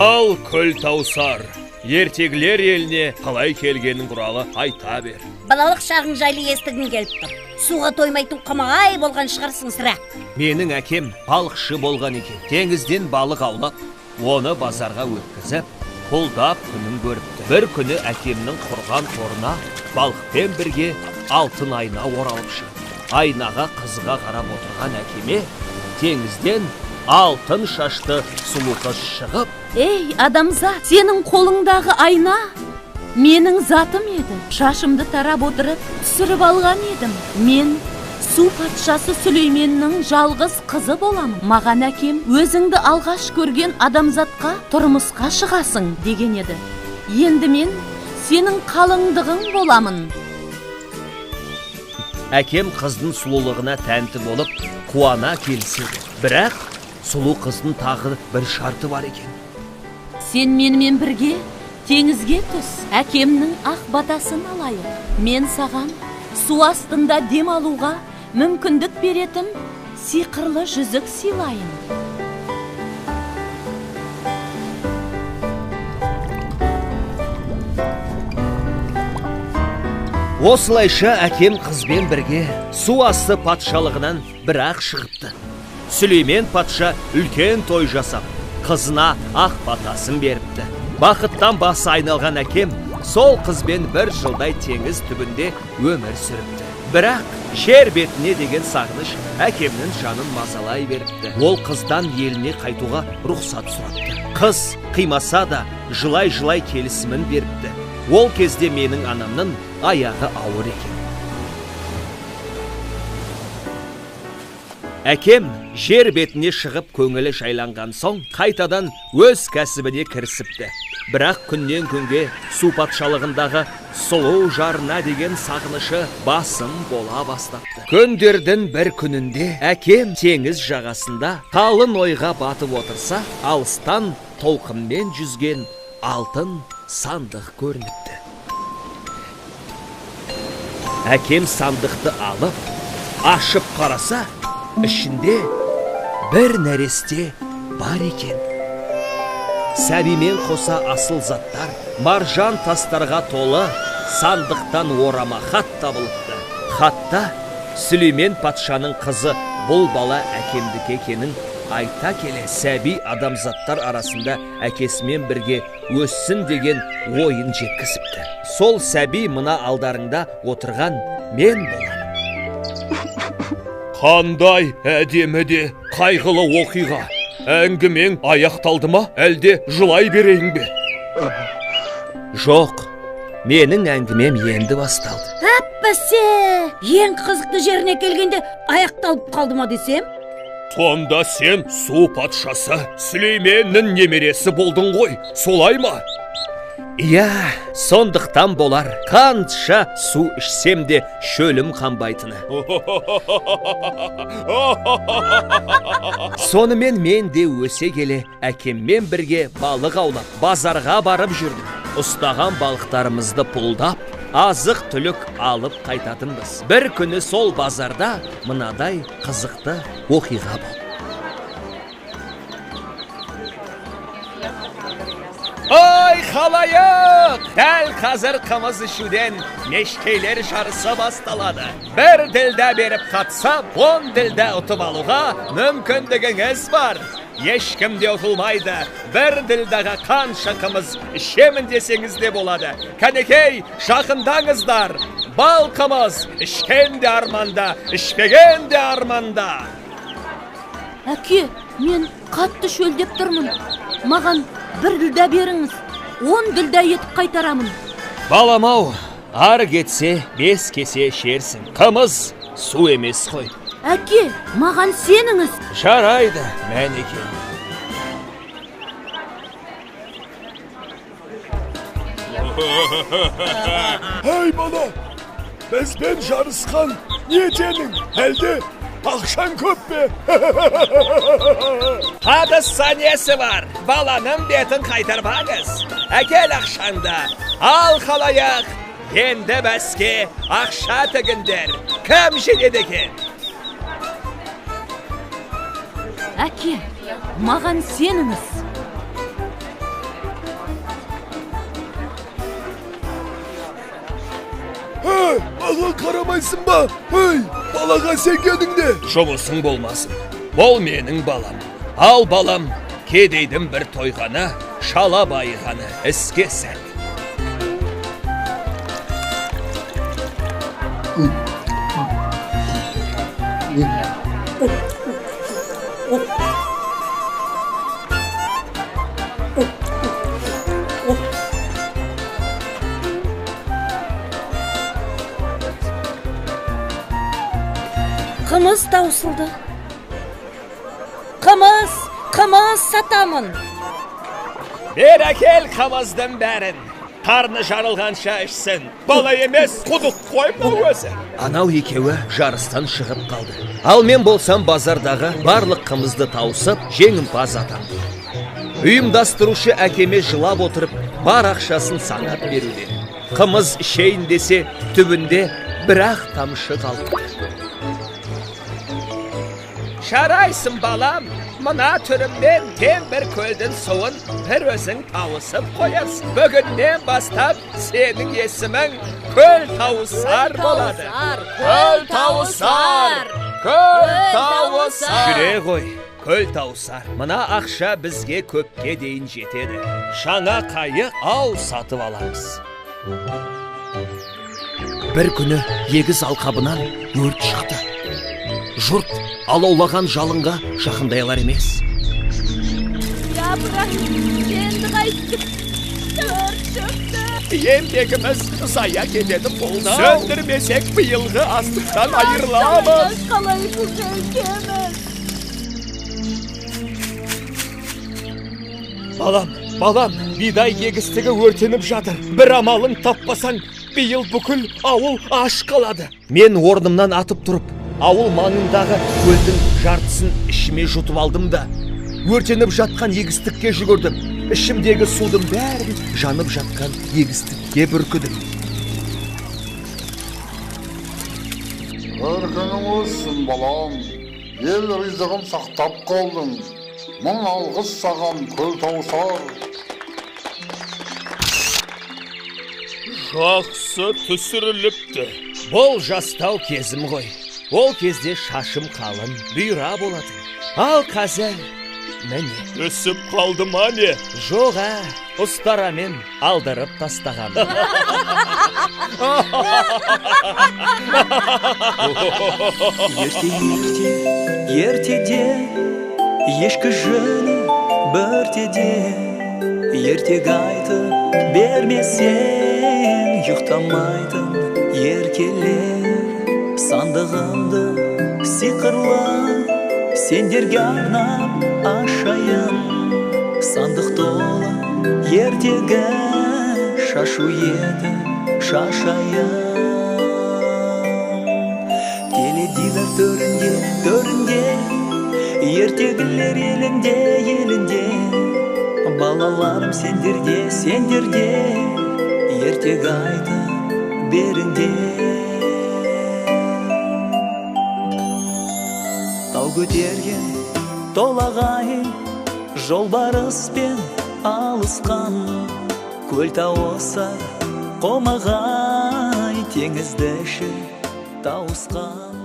Ал Күлтаусар, ертегілер еліне қалай келгенің туралы айта бер. Балалық шағың жайлы естігім келіп тұр. Суға тоймайтын қомағай болған шығарсың сірә. Менің әкем балықшы болған екен. Теңізден балық аулап, оны базарға өткізіп, пұлдап күнін көріпті. Бір күні әкемнің құрған торына балықпен бірге алтын айна оралып шығыпты. Айнаға қызыға қарап отырған әкеме теңізден алтын шашты сұлу қыз шығып, Ей, адамзат, сенің қолыңдағы айна менің затым еді. Шашымды тарап отырып, түсіріп алған едім. Мен су патшасы Сүлейменнің жалғыз қызы боламын. Маған әкем, өзіңді алғаш көрген адамзатқа тұрмысқа шығасың деген еді. Енді мен сенің қалыңдығың боламын. Әкем қыздың сұлулығына тәнті болып, қуана келіседі. Бірақ сұлу қыздың тағы бір шарты бар екен. Сен менімен бірге теңізге түс, әкемнің ақ батасын алайық. Мен саған су астында дем алуға мүмкіндік беретін сиқырлы жүзік сыйлайын. Осылайша әкем қызбен бірге су асты патшалығынан бірақ шығыпты. Сүлеймен патша үлкен той жасап, қызына ақ батасын беріпті. Бақыттан басы айналған әкем сол қызбен бір жылдай теңіз түбінде өмір сүріпті. Бірақ жер бетіне деген сағыныш әкемнің жанын мазалай беріпті. Ол қыздан еліне қайтуға рұқсат сұрапты. Қыз қимаса да жылай-жылай келісімін беріпті. Ол кезде менің анамның аяғы ауыр екен. Әкем жер бетіне шығып көңілі жайланған соң қайтадан өз кәсібіне кірісіпті. Бірақ күннен күнге су патшалығындағы сұлу жарына деген сағынышы басым бола бастапты. Күндердің бір күнінде әкем теңіз жағасында қалың ойға батып отырса, алыстан толқынмен жүзген алтын сандық көрініпті. Әкем сандықты алып, ашып қараса, ішінде бір нәресте бар екен. Сәбимен қоса асыл заттар, маржан тастарға толы сандықтан орама хат табылыпты. Хатта Сүлеймен патшаның қызы бұл бала әкемдікі екенін айта келе, сәби адамзаттар арасында әкесімен бірге өссін деген ойын жеткізіпті. Сол сәби мына алдарыңда отырған мен боламын. Қандай әдемі де қайғылы оқиға. Әңгімең аяқталды ма, әлде жылай берейін бе? Жоқ, менің әңгімем енді басталды. Әппәсе, ең қызықты жеріне келгенде аяқталып қалды ма десем? Сонда сен су патшасы Сүлейменнің немересі болдың ғой, солай ма? Иә, сондықтан болар, қанша су ішсем де шөлім қанбайтыны. Сонымен мен де өсе келе әкеммен бірге балық аулап, базарға барып жүрдім. Ұстаған балықтарымызды пұлдап, азық түлік алып қайтатынбыз. Бір күні сол базарда мынадай қызықты оқиға болды. Ой, халайық! Дәл қазір қымыз ішуден мешкейлер жарысы басталады. Бір ділдә беріп қатысып, 10 ділдә ұтып алуға мүмкіндігіңіз бар. Ешкім де ұтылмайды. Бір ділдәға қанша қымыз ішемін десеңіз де болады. Кәнекей, жақындаңыздар. Бал қымыз ішкен де арманда, ішпеген де арманда. Әке, мен қатты шөлдеп тұрмын. Маған бір ділдә беріңіз, 10 ділдә етіп қайтарамын. Балам-ау, ары кетсе 5 кесе ішерсің. Қымыз су емес қой. Әке, маған сеніңіз. Жарайды, мәнеке. Ей бала, бізбен жарысқан не тенің, әлде ақшаң көп пе? Қадысса несі бар, баланың бетін қайтармаңыз. Әкел ақшаңды, ал халаяқ, енді бәске ақша тігіндер. Кім жеңеді екен? Әке, маған сеніңіз. Ей, маған қарамайсың ба? Ей, балаға сенгенің не? Жұмысың болмасын. Бұл менің балам. Ал балам, кедейдің бір тойғаны, шала байығаны іске сәт. Қымыз таусылды. Қымыз, қымыз сатамын. Бер әкел қымыздың бәрін. Қарны жарылғанша ішсін. Бала емес, құдық қой мынау өзі. Анау екеуі жарыстан шығып қалды. Ал мен болсам базардағы барлық қымызды тауысып, жеңімпаз атандым. Ұйымдастырушы әкеме жылап отырып, бар ақшасын санап беруде. Қымыз ішейін десе, түбінде бір-ақ тамшы қалыпты. Жарайсың балам, мына түріммен тең бір көлдің суын бір өзің тауысып қоярсың. Бүгіннен бастап сенің есімің Көл Тауысар болады. Көл Тауысар! Көл Тауысар! Жүре ғой, Көл Тауысар. Мына ақша бізге көпке дейін жетеді. Жаңа қайық ау сатып аламыз. Бір күні егіз алқабынан өрт шықты. Жұрт алаулаған жалынға жақындай алар емес. Япырай, енді қайттік. Өрт шықты. Еңбегіміз зая кетеді болды. Сөндірмесек биылғы астықтан айырыламыз. Қалай күтеміз? Балам, балам, бидай егістігі өртеніп жатыр. Бір амалын таппасаң, биыл бүкіл ауыл аш қалады. Мен орнымнан атып тұрып, ауыл маңындағы көлдің жартысын ішіме жұтып алдым да, өртеніп жатқан егістікке жүгірдім. Ішімдегі судың бәрін жанып жатқан егістікке бүркідім. Өркенің өссін, балам. Ел ризығын сақтап қалдың. Мың алғыс саған, Көл Тауысар. Жақсы түсіріліпті. Бұл жастау кезім ғой. Ол кезде шашым қалын, бұйра болатын. Ал қазір міне. Өсіп қалды ма не? Жоқ, ұстарамен алдырып тастаған. Ерте, ерте, ертеде, ешкі жүні біртеде, ертегі айтып бермесең, ұйықтамайтын еркелер. Сандығымды сиқырлы сендерге арнап ашайын. Сандық толы ертегі, шашу етіп шашайын. Теледидар төрінде, төрінде, ертегілер елінде, елінде. Балаларым сендерде, сендерде, ертегі айтып беріңдер. Тау көтерген толағай, жолбарыспен алысқан, көл тауысар қомағай, теңізді ішіп тауысқан.